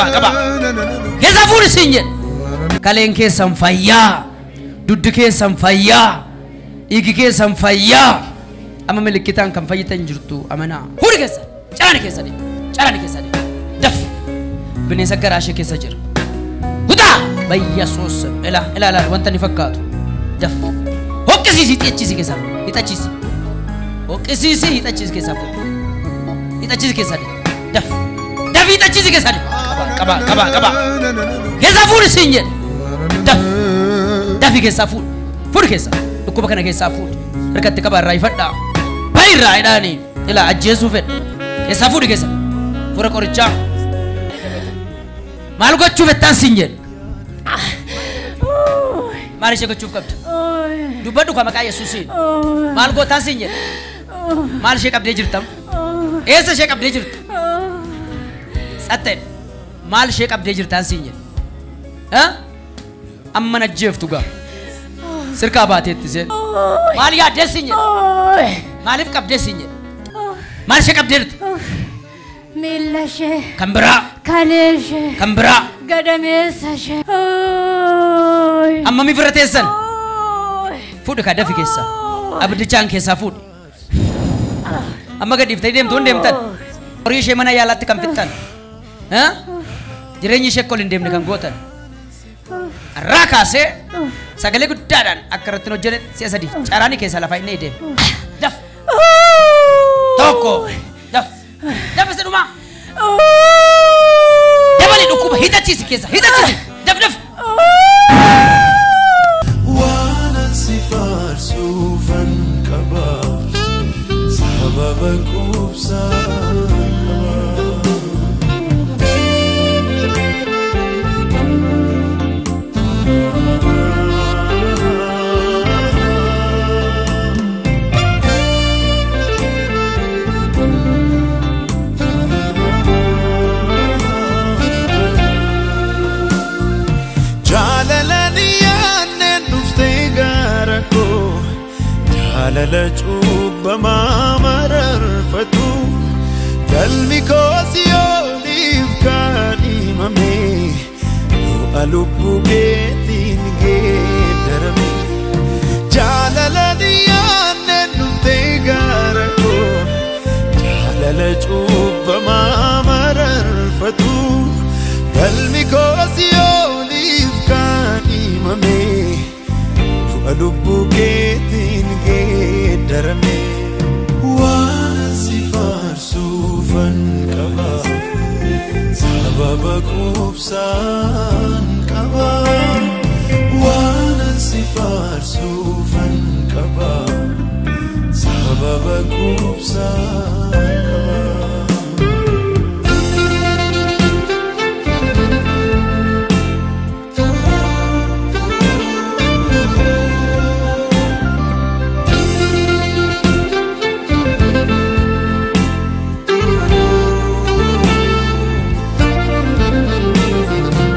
qaba qaba. Keessa fuudhi siin jedhe. Kaleen keessan fayyaa. Duddi keessan fayyaa. Dhiigi keessan fayyaa. Amma milikitaan kan fayyitan jirtu amanaa. Fuudhi keessa. Caraan keessa deema. Caraan keessa deema. Daf. Bineensa garaa ishee keessa jira. Kutaa! Bayya soos. Ila ila ila wanta ni fakkaatu. Daf. Hoqqisiisi hixachiisi keessa. Hixachiisi. Hoqqisiisi hixachiisi keessa fuudhi. Hixachiisi keessa deema. Daf. Daf hixachiisi keessa deema. Qaba qaba qaba qaba. Keessa fuudhi siin jedhe. Daf. Dafi keessaa fuudhi. Fuudhi keessa. Dhukkuba kana keessaa fuudhi. Harkatti qaba irraa ifadhaa. Bayi irraa jedhaanii. Ila ajjeesuu fedha. Keessaa fuudhi keessa. Fuura qorichaa. Maal gochuu fettaan siin jedhe. Maal ishee gochuuf qabda? Dubbadhu ka maqaa Yesuusiin. Maal gootaan siin jedhe? Maal ishee qabdee jirtam? Eessa ishee qabdee jirta? Tsatte. Maal ishee qabdee jirtaan siin jedhe? Amma na ajjeeftu gaa. Sirkaa baateetti seen. Maal yaaddee siin jedhe? Maaliif qabdee siin jedhe? Maal ishee qabdee jirta? Miilla ishee. Kan biraa. Kalee ishee. Kan biraa. Gadameessa ishee. Amma mi bira teessan? Fuudhi kaa dafi keessaa. Abiddichaan keessaa fuudhi. Amma gad dhiiftanii deemtu hin deemtan. Horii ishee mana yaalaatti kan fixxan. Jireenyi ishee akka ol hin deemne kan gootan. Irraa kaasee sagalee guddaadhaan akka irratti hin hojjenne si'a sadii caraanii keessaa lafa inni deeme. Daf. Tokko. Daf. Daf isa dhumaa. Dabali dhukkuba hidhachiisi keessa hidhachiisi. Daf daf. Waan si faarsuufan qaba sababa quubsaan qaba. Jaalala cubbamaa mararfatu galmi koos yooniif kan himame du'a lubbuu keetiin geeddarame. Jaalala dhiyaanneen dhuftee gara koo jaalala cubbamaa mararfatu galmi koos yooniif kan himame du'a lubbuu keetiin geeddarame. Waan si faarsuufan qaba sababa quubsaan qaba. Waan si faarsuufan qaba sababa quubsaan qaba.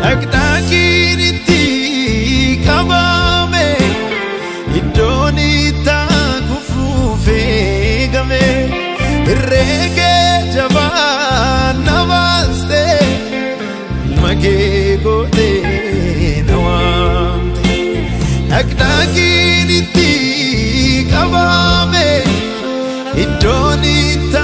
Dhaqdhaaqiin itti qabame iddoon itti kufuuf eegame herreegee jabaan na baaste ilma kee gootee na waamte. Dhaqdhaaqiin itti qabame iddoon itti